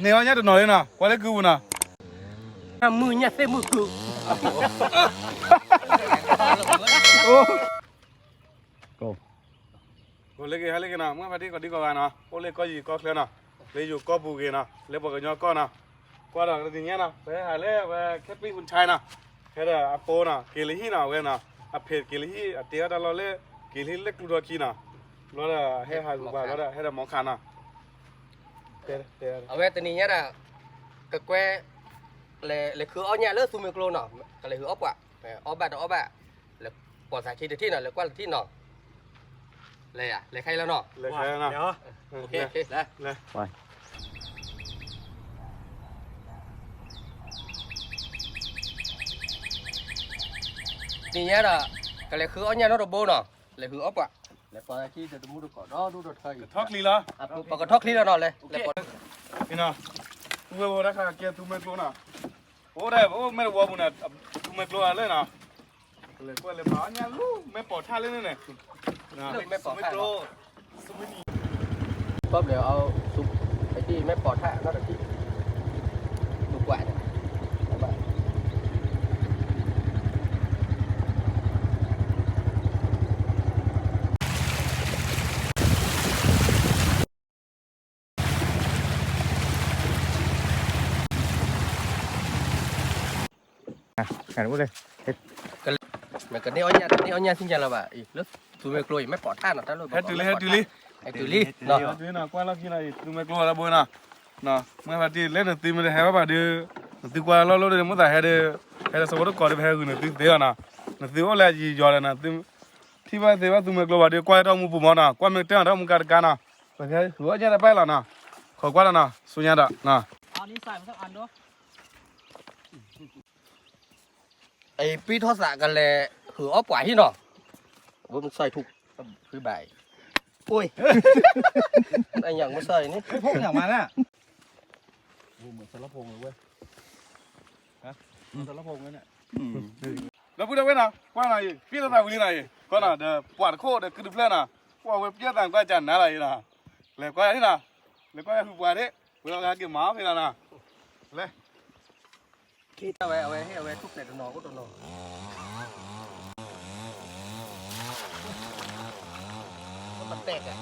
န့ၢ်အီၣ်ညၣ်တနီၤလံနီၤ, ကွၢ်လၢကုပူၤနီၤ. မုၢ်ညၣ်သ့ၣ်မုၢ်ကု ကိးလၢက့ၤဟဲလၢက့ၤနီၤ, မုၢ်ဖါတံၢ်ကိးဒံကိးဂၤနီၤ, အိၣ်လၢကီၢ်ယံၤကီၢ်ချၢနီၤ, လၢယိၤကီၢ်ပူၤဂ့ၤနီၤ, လၢပှၤကညီကီၢ်နီၤ, ကွၢ်ဒီးတနံၤညါနီၤ, ပဟဲဟးလၢဝဲခဲပံၣ်ဟူးဆါနီၤ, ဟဲဒီးအပိနီၤ, က့ၤလၢဟံၣ်နီၤ, အဝဲနီၤ, အဖံးက့ၤလၢဟံၣ်, အတ့အီၣ်တၢ်လီၢ်လၢ, က့ၤလၢဟံၣ်လၢကျူထီခံနီၤ, ဘျီဒီးဟဲဟးဂုၤပှၤဘျီဒီး ဟဲဒီးမီခးနီၤ, အဝဲတနံၤညါဒီး ကကွဲ လဲၤဃုအီၣ်ညၣ်လၢသူမွဲကျိနီၤ, ကလဲၤဃုအီၣ်ပှၤ, အီၣ်ဘၣ်တအီၣ်ဘၣ်, လဲၤပိာ်သးခံတထံၣ်နီၤ, လဲၤကွၢ်တထံၣ်နီၤ, လဲၤယၤ, လဲၤခဲအံၤလီၤနီၤ, လဲၤခဲအံၤလီၤနီၤ, တနံၤညါဒီး ကလဲၤဃုအီၣ်ညၣ်နီတဘိနီၤ, လဲၤဃုအီၣ်ပှၤ, လဲၤပိာ်သးခံတမူတကိးဒီဒူၣ်ဒီထၢအံၤ, ထီၣ်ချံလီၤ, ပကထီၣ်ချံလီၤနီၤ, လဲၤပိာ် ဝဲဘိတၢ်ခါကဲသူမွဲကျိနီၤ, အိၣ်ဒၣ်အိၣ်မဲာ်တဝီပူၤန့ၣ်, သူမွဲကျိလၢနီၤ, ကလဲၤကွၢ်လဲၤမၤအီၣ်ညၣ်လၢမဲာ်ပိာ်ထၣ်လၢန့ၣ်န့ၣ်, မဲာ်ပိာ်ထၣ်, ကီၢ်ဘျီအီၤ, အမဲာ်ပိာ်ထၣ်နီတထံၣ်, သူကွၢ်န့ၣ် မ့ၢ်ကန့ၢ်အီၣ်ညၣ်, န့ၢ်အီၣ်ညၣ်သ့ၣ်ညါလၢၤဘၣ်, လၢသူမွဲကျိအံၤ မဲာ်ပိာ်ထၣ်နီၤ, တၢ်လၢ ဟဲတုၤလံ, ဟဲတုၤလံ, ဟဲတုၤလံ, ဟဲတုၤလံနီၤ, ကွၢ်လီၢ်ခံနီၤ, သူမွဲကျိလၢဘိနီၤ, မ့ၢ်ဖါတံၢ် လၢနသုမ့ၢ်တဟဲဘၣ်ဘၣ်ဒီး, နသုကွၢ်လီၢ်လၢဒီး မိၣ်သးဟဲဒီး, ဟဲဒီးဆၢဖိတကိးဒီး ပဟဲဂုာ်နသုသ့လီၤနီၤ, နသုအိၣ်လၢယံာ်ယီၤဒီး နသု ထံၣ်ဘၣ်သ့ဘၣ်သူမွဲကျိဘၣ်ဒီး ကွၢ်တၢ်မူပူၤမီၤနီၤ, ကွၢ်မ့ၢ်တၢ်နီၤ တၢ်မူကါတကါနီၤ, ပဟဲဃုအီၣ်ညၣ်တပာ်လီၤနီၤ, ခိးကွၢ်လီၤနီၤ, ဆူညါဒီးနီၤ အံၤပံထီၣ်သးကလဲၤဃုအီၣ်ပှၤဟံၣ်နီၤ, ဘိမုၢ်စၢ်ထူၣ်, ဖုဘၣ်, အိၣ်, အညၣ်မုၢ်စၢ်အံၤန့ၣ်, ဖုဖုညၣ်မၤနၤ, ဘိမုၢ်စၢ်လီၤဖိမုၢ်ဝဲ, ဟၢ, မုၢ်စၢ်လီၤဖိမုၢ်န့ၣ်, ဒီပုၢ်ဒီဝဲၢ်နီၤ, ကွၢ်နီၤအံၤ ပံၢ်ထီၣ်သးဝံၤလံနီၤအံၤ, ကွၢ်နီၤ ဒီးပှၤတခိၣ်ဒီးကုတဖျၢၣ်နီၤ, ကွၢ်ဝဲပျဲၢ်သးကွၢ်ကနၤလီၤအံၤနီၤ, လဲၤကွၢ်နီၤ, လဲၤကွၢ်ဟုပှၤဒ့ၣ်, ဝဲလီၤကဟဲက့ၤမၤအီၣ်ဖဲလီၤနီၤ, လဲၤ က့ၤတၢ်ဝဲ အဝဲဟ့ၣ်အဝဲထူၣ်ဖျဲးတနီၤအိၣ်တနီၤ, အိၣ်တတဲာ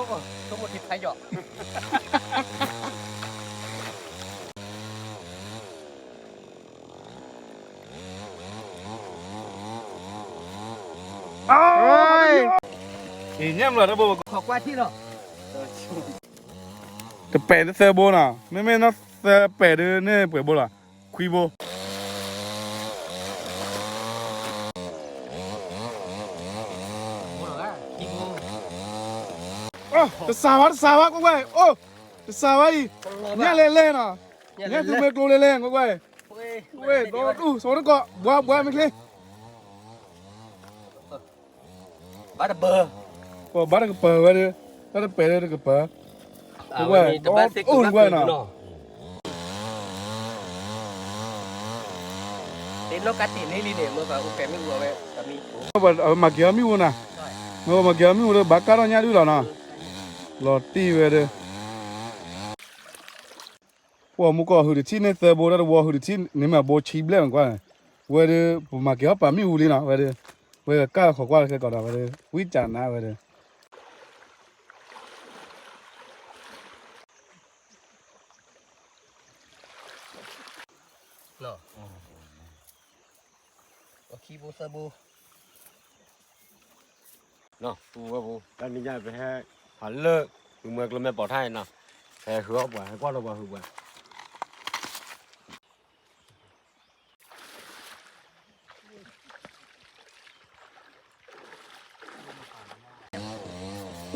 ်ကဲ, ဆိကမိၣ်ထံဖးယီၤ အ့ ညၣ်မလီၤတဘိ, ခိးကွၢ်ထံၣ်လီၤ, တပဲာ်သၢဘိနီၤ, မ့မ့ၢ်နီၢ်သၢပဲာ်ဒီးန့ၢ်ပှဲၤဘိလီၤ, ခွံဘိ, တစှၤဘၣ် တစှၤဘၣ် ကွၢ်ကွၢ်, အိၣ်, တစှၤဘၣ်အံၤ, ညၣ်လဲၤလဲၤနီၤ, ညၣ်သူမွဲကျိလဲၤလဲၤ ကွၢ်ကွၢ်, ဝဲဒီဒူၣ် ဆိကမိၣ်တကိး ဘှါဘှါမ့ၢ်ချ့ ဘၣ်တပၢၤ, ပှၤဘၣ်တကပၢၤဝဲဒီး, တၢ်တပဲာ်ဒီးတကပၢၤ, အဝဲဒီးအိၣ်တကွၢ်နီၤ, အဝဲမၤက့ၤအီၤမ့ၣ်အူနီၤ, မ့ၢ်ပှၤမၤက့ၤအီၤမ့ၣ်အူဒီး ဘၣ်ကၢ်ထီၣ်ညၣ်ဒုၣ်လီၤနီၤ, လီၤတံၢ်ဝဲဒီး ပှၤမူကီၢ်ဟုၣ်တထံၣ်န့ၢ်သၢဘိ တၢ်တဝီဟုၣ်တထံၣ်န့ၣ်မ့ၢ်ဘိဆံဘျဲၣ်မးကွၢ်, ဝဲဒီး ပမၤက့ၤအီၣ်ပာ်မ့ၣ်အူလံနီၤ, ဝဲဒီး ဝဲကၢ်ဃီၤကွၢ်ခဲကီးဒီး ဝဲဒီး ဝံၣ်ကၢ်နါဝဲဒီး ခံဘိသၢဘိ နီၤ, ပူဝဲပူၤ တၢ်နံၤညါပဟဲ ဟးလၢ သူမွဲကျိမဲာ်ပိာ်ထၣ်အံၤနီၤ, ဟဲဃုအီၣ်ပှၤ ဟဲကွၢ်လီၤပှၤဟုၣ်ပှၤ ပှ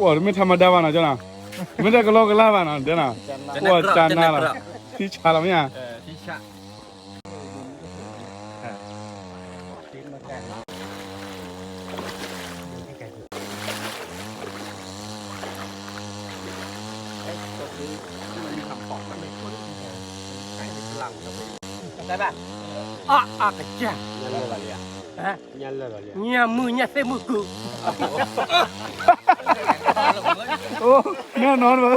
ၤတမ့ၢ်ထါမဒါဘၣ်နီၤ ကၠီနီၤ, မ့ၢ်တၢ်ကလီကလီဘၣ်နီၤ တဲနီၤ, ပှၤကၢ်နါလီၤ, ထံဆးလီၤမ့ၢ်ဧါ ได้ป่ะ อ่ะ อ่ะ กระเจี๊ยบ ညၣ်လၢာ်လီၤလံ, ညၣ်မုၢ်ညၣ်သ့ၣ်မုၢ်ကုၢ်, အိၣ်, မ့ၢ်နီၤ,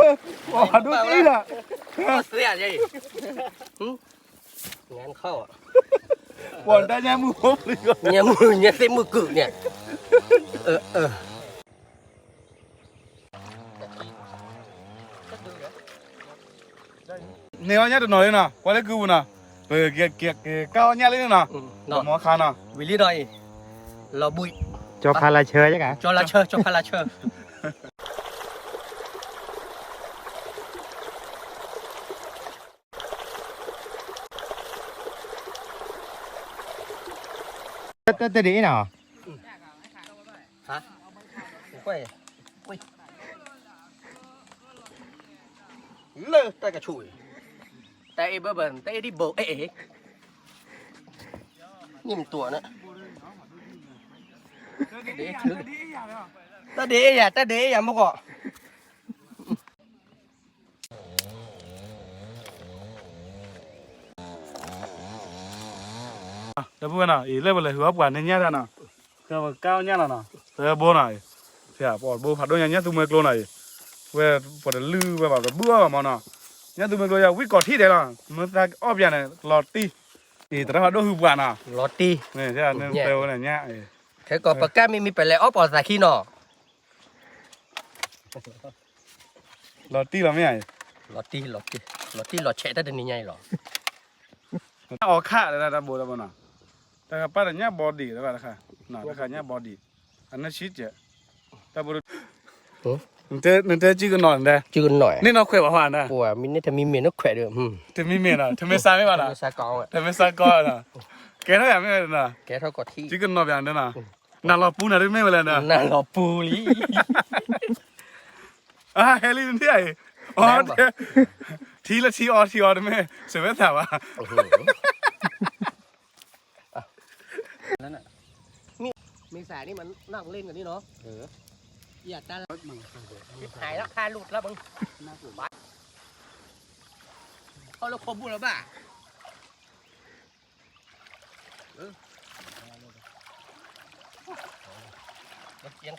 ပှၤဒိၣ်တံၢ်လီၤ, ပှၤတၢ်ညၣ်မုၢ်ဖိပျံၤ, ညၣ်မုၢ်ညၣ်သ့ၣ်မုၢ်ကုၢ်န့ၣ်, န့ၢ်အီၣ်ညၣ်တနီၤလံနီၤ, ကွၢ်လၢကုပူၤနီၤ, ပကကကကၢ်အီၣ်ညၣ်လံနီၤ, မ်ခါနီၤ, ဝံၤလံဒီးအံၤ, လီၤဘှံး, ကၠီဖးလၢဆၢ, ကၠီလၢဆၢ, ကၠီဖးလၢဆၢ. တၢ်တဒ်အံၤနီၤ, ဟါ, လၢတၢ်ကဆူၣ်အံၤ, တၢ်အ့ၣ်ဘၢဘၢ, တၢ်အ့ၣ်ဒံးဘိ, အဲၣ်, န့ၣ်မတူၢ်န့ၣ်, တၢ်ဒ်အ့ၣ်ယၤ, တၢ်ဒ်အ့ၣ်ယၤမ့ၢ်ကီး. ဒီပုၢ်ဝဲၢ်နီၤ, အံၤလၢပလဲၤဟုၣ်အီၣ်ပှၤန့ၣ်ညၣ်တၢ်နီၤ, ကဲပကၢ်အီၣ်ညၣ်လီၤနီၤ, သၢဘိနီၤ, ဖဲပှၤဘိဖးဒိၣ်ညါညၣ်သူမွဲကျိနီၤအံၤ, ဝဲပှၤတလုၢ်ဝဲဘၣ်တဘုၣ်အီၣ်ဘၣ်မနီၤ, ညၣ်သူမွဲကျိယၤဝံၣ်ကီၤထံၣ်ဒဲးလီၤ, မ့ၢ်သးအီၣ်ပျးန့ၣ် လီၤတံၢ်, အံၤတရၣ်ဖးဒိၣ်ဟုၣ်ပှၤနီၤ, လီၤတံၢ်, မ့ၢ်တဲဝဲန့ၣ်ညၣ်, ခဲကီးပကၢ်မံမံပလဲၤအီၣ်ပှၤသးခံနီၤ. လီၤတံၢ်လီၤမ့ၢ်ဧါ, လီၤတံၢ်လီၤတံၢ်, လီၤတံၢ်လီၤဆဲးတၢ်တနံၤညါအံၤလီၤ. အီၣ်ခါလၢတၢ်ဘိတၢ်ဘိနီၤ, တၢ်ကပၢ်တညၣ်ဘီဒံးတခါ, တခါညၣ်ဘီဒံး, အနၢ်ဆံးကဲး, တၢ်ဘိ, နတဲစုကနီၤ, န့ၣ်နီၢ်ခွဲးဘၣ်ဟါ, မ့ၢ်န့ၣ်တမံၤမ့ၢ်နီၢ်ခွဲးဒီး, တမံၤမ့ၢ်နီၤ, တမ့ၢ်စးမ့ၢ်ဘၣ်နီၤ, တမ့ၢ်စးကီးနီၤ, ကဲထီၣ်ယၤမ့ၢ်နီၤ, ကဲထီၣ်ကီးထံး, စုကနီၤပၠးန့ၣ်နီၤ, နၤလီၤပူၤနၤတမ့ၢ်ဝဲလဲၣ်နီၤ, နၤလီၤပူၤလံ. အဟဲလံနထံၣ်အံၤ, အီ, ထံလၢထံအီထံအီတမ့ၢ်စၢၤဝဲသးဘၣ်. မ့ၢ်စးန့ၣ်မၤနၢ်လ့ၣ်ကန့ၣ်နီၤ, ယတၢ်လၢ, ဟဲလီၤခါလိာ်တလၢဘၣ်, ခီလၢခိၣ်ဘူၣ်လၢၤဘၣ်. ပျီၢ်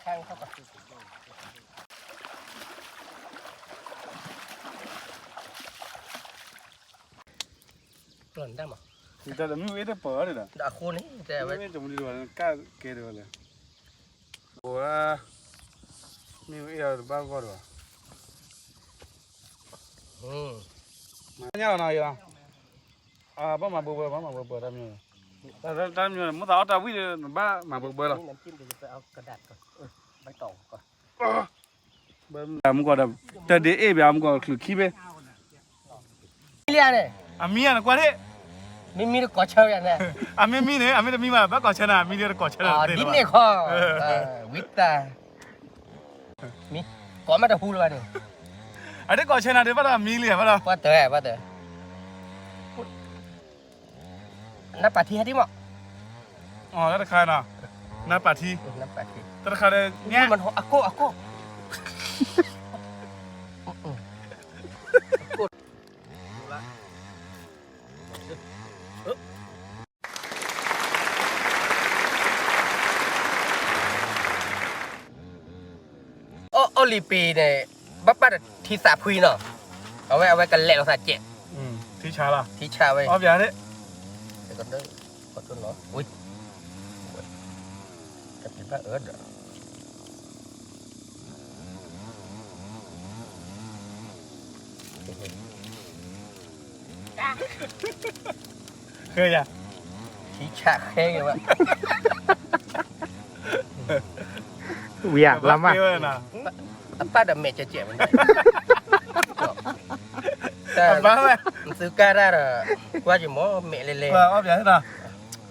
နတၢ်မး, မ့ၢ်ဝဲတပၢၢ်ဒီး, အဃိန့ၣ်, မ့ၢ်ဝဲတမူဒီးဝဲကၢ်ကဲဒီးဝဲလဲၣ်, အိၣ်, မ့ၢ်ဝဲအံၤတဘၣ်ဂီၢ်ဒီး, ညါလီၤနီၤ, ဘၣ်မၤဘှဲဘှဲ ဘၣ်မၤဘှဲဘှဲတၢ်မံၤ, တၢ်မံၤ မ့ၢ်သးအီၣ်တၢ်ဝံၣ်ဒီး နဘၣ်မၤဘှဲဘှဲလီၤ. မုၢ်ကီးဒီး တၢ်ဒ့အ့ၣ်ဘၣ် မုၢ်ကီးချုးခံဘ့ၣ်, မံၤန့ၣ်, အမံၤန့ၣ် ကွၢ်ဒ့ၣ်, မ့မံတကိးဆၢယၤန့ၣ်, အမ့မံန့ၣ် အမ့ၢ်တမံဘၣ် ဘၣ်ကိးဆၢနၤ အမံၤန့ၣ်တကိးဆၢနၤ, ဒ်န့ၣ်ခီ, ဝံသး မံၤကိးမ့ၢ်တဟူလၢၤဘၣ်န့ၣ်, အဒ့ကိးဆၢနၤဒ်ဘၣ်ဒီးမံၤလံဘၣ်ဒီး, ပှၤတၢၢ်ပှၤတၢၢ်, နပာ်ထံဟဲဒံးမး, တၢ်တခါနီၤ, နပာ်ထံ, တၢ်တခါဒီးညါ, အကိၣ်အကိၣ် အီၣ်လံပံၤန့ၣ် ဘၣ်ပၣ်ဒီးထံသးဖှံနီၤ, အဝဲ အဝဲကလဲာ်လီၤသးစဲး, ထံဆါလီၤ, ထံဆါဝဲ, အီၣ်ပၠးဒ့ၣ်, တၢ်ပံၤဘၣ်အၢဒီး ဃဲယၤ, ထံဆးဃဲက့ၤဝဲ, ဝံၤဧါ, လါမး, အပၢ်ဒီးမဲာ်ကဲးကဲးဝဲ, သုကါတၢ်ဒီး ကွၢ်က့ၤမ့ၢ်မဲာ်လဲၤလဲၤ, အီၣ်ပၠး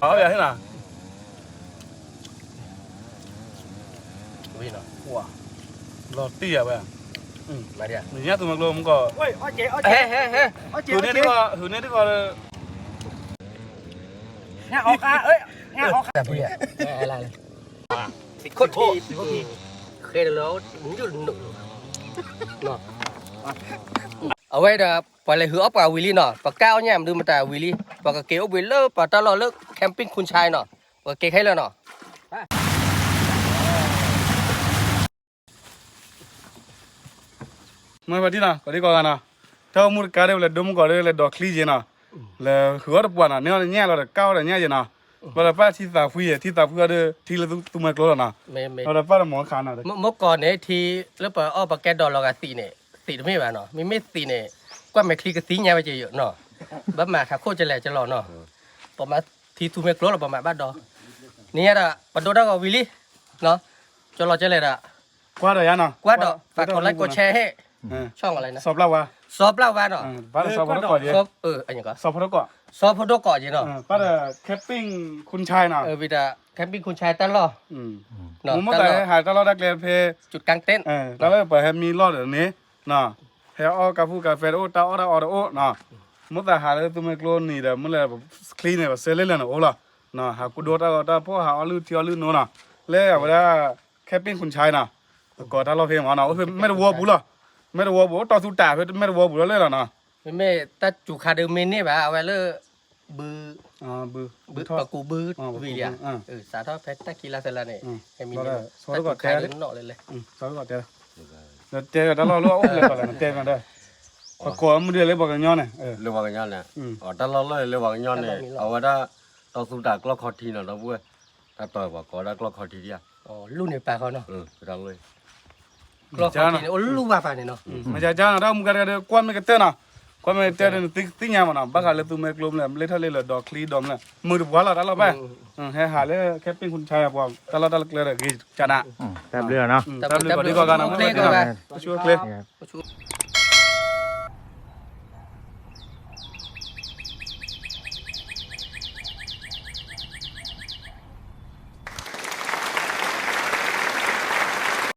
ဟဲနီၤ, အီၣ်ပၠးဟဲနီၤ ဝံၤနီၤ, လီၤတံၢ်ယၤဝဲ, နညၣ်သူမွဲကျိမုၢ်ကီး, ဟဲဟဲဟဲ, ဟုၣ်န့ၢ်ဒံးဃီ, ဟုၣ်န့ၢ်ဒံးဃီလၢ, ညၣ်အီၣ်ခါ, ညၣ်အီၣ်ခါ, ခိၣ်ထံ, ဃဲလီၤ, အဝဲဒီး ပှၤလဲၤဟုၣ်အီၣ်ပှၤဝံၤလံနီၤ, ပကါအီၣ်ညၣ်မနုၤမတၤဝံၤလံ, ပှၤကက့ၤအိၣ်ဘှံးလၢပှၤတၢ်လီၢ်လၢ camping ခွန်ချိုင်နီၤ ပက့ၤခဲလၢာ်နီၤ. မ့ၢ်ပှၤဒ်နီၤ ကိးဒံကိးဂၤနီၤ, တၢ်အိၣ်မူတကါဒ် ပလဲၤဒိမူကီၢ်ဒ် လဲၤဒိးချံက့ၤနီၤ, လဲၤဟုးအီၣ်တပှၢ်နီၤ, န့ၢ်အီၣ်တညၣ်လီၤဒီး ကၢ်အီၣ်ဒီးညၣ်က့ၤနီၤ, ဘၣ်ဒီးပၢ်ထံသးဖှံယဲၢ် ထံသးဖှံအီၤဒီး ထံလၢသူမှဲကျိလီၤနီၤ, ဘၣ်ဒီးပၢ်တမီၤခးနီၤ, မ့ၢ်ကိးန့ၣ် ထံလၢပအီၣ်ပကဲဒိးလီၤဂာ်သံးန့ၣ် သံးတမ့ၢ်ဘၣ်နီၤ, မ့မ့ၢ်သံးန့ၣ် ကွၢ်မဲာ်ချံကသံညါဝဲက့ၤယိာ်နီၤ, ဘၣ်မၤထးခိၣ်ကလဲၤကလီၤနီၤ, ပမၤထံသူမှဲကျိလီၤ ပမၤဘၣ်ဒီး, န့ၣ်ညါဒီး ပဒိတၢ်ဂီၤဝံၤလံ, ကလီၤကလဲၤဒီး ကွၢ်ဒီးယၤနီၤ, ကွၢ်ဒီး ပာ်ကီၤလၢကီၤဆဲးဟဲ, ဆီၣ်လီၤ, စီၤပျၢ်ဝါ, စီၤပျၢ်ဝါနီၤ, ဘၣ်ဒီးစီၤဖိဒိၣ်ကီး, စီၤဖိဒိၣ်ကီး, စီၤဖိဒိၣ်ကီးက့ၤနီၤ, ဘၣ်ဒီး camping ခွန်ဆၢနီၤ, ဝံၤဒီး camping ခွန်ဆၢတၢ်လီၢ်, မ့ၢ်တၢ်ဟးတၢ်လီၢ်တၢ်ကျဲဖဲ တၢ်လၢပှၤဟဲမံလီၢ်ဒီးန့ၣ်, ဟဲအီၣ်ကါဖူကါဖဲတအိၣ် တၢ်အီၣ်တၢ်အီတအိၣ်နီၤ, မ့ၢ်သးဟးလၢသူမှဲကျိနံၤဒီး မ့ၢ်လဲၤချံန့ၣ် ပဆၢလ့လၢာ်န့ၣ်အိၣ်လီၤ, ဟးကူဒိတၢ်ဂီၤတၢ်ဖီၣ် ဟးအီၣ်လုၢ်ထံအီၣ်လုၢ်နိနီၤ, လၢအဝဲဒၣ် camping ခွန်ဆၢနီၤ, ကိးတၢ်လီၢ်ဖဲမ့ၢ်နီၤ, အိၣ်ဖဲမဲာ်တဝီပူၤလီၤ, မဲာ်တဝီပူၤ အိၣ်တီၢ်သူတၢ်ဖဲမဲာ်တဝီပူၤလီၤလၢလီၤနီၤ, မ့မ့ၢ်တၢ်စူၤခါဒုးမ့ၢ်န့ၢ်ဘၣ် အဝဲလၢ ဘု ဘု ပကူးဘုဝံၤလံ, စးထီၣ်ဖဲတၢ်ခံလါသၢလါန့ၣ်, တၢ်စူၤခါဒုးနီၣ်လၢလဲၣ်, ဒီးတဲတၢ်လီၢ်လၢအအိၣ်ဖဲလဲၣ်ကီးလဲၣ် နတဲမ့ၢ်ဒီး, ပကိးမုၢ်ဒ်လၢပှၤကညီန့ၣ်, လၢပှၤကညီန့ၣ်, တၢ်လီၢ်လၢလၢပှၤကညီန့ၣ် အဝဲဒၣ် တီၢ်သူတၢ်ကျီၢ်ခီထံနီၤ ဒီပုၢ်ဝဲၢ်, တၢ်တီၢ်ပှၤကိးဒၣ်ကျီၢ်ခီထံဒံးဧါ, လူၢ်န့ၣ်ပာ်ဃီနီၤ, ကျီၢ်ခီထံန့ၣ် အိၣ်လူၢ်ဝါပာ်န့ၣ်နီၤ, မ့ၢ်ကကါနီၤ တၢ်အိၣ်မူကါတကါဒီး ကွၢ်မ့ၢ်ကတၢၢ်နီၤ, ကွၢ်မ့ၢ်ကတၢၢ်ဒီး နသ့ၣ်ညါမ့ၢ်နီၤ, ဘၣ်ဃးလၢသူမှဲကျိမ့ၢ်လဲၣ် လ့ထီၣ်လ့လၢာ်ဒီးချံဒီးမ့ၢ်လဲၣ် မုာ်တပှၢ်လီၤ တၢ်လီၢ်ဘၣ်, ဟဲဟးလၢ camping ခွန်ဆၢပှၤ တၢ်လီၢ်တၢ်လၢကျဲဒီးဂ့ၤကနး, တၢ်ဘျုးနီၤ, တၢ်ဘျုးကိးဒံကိးဂၤနီၤ, ပဆူၣ်ချ့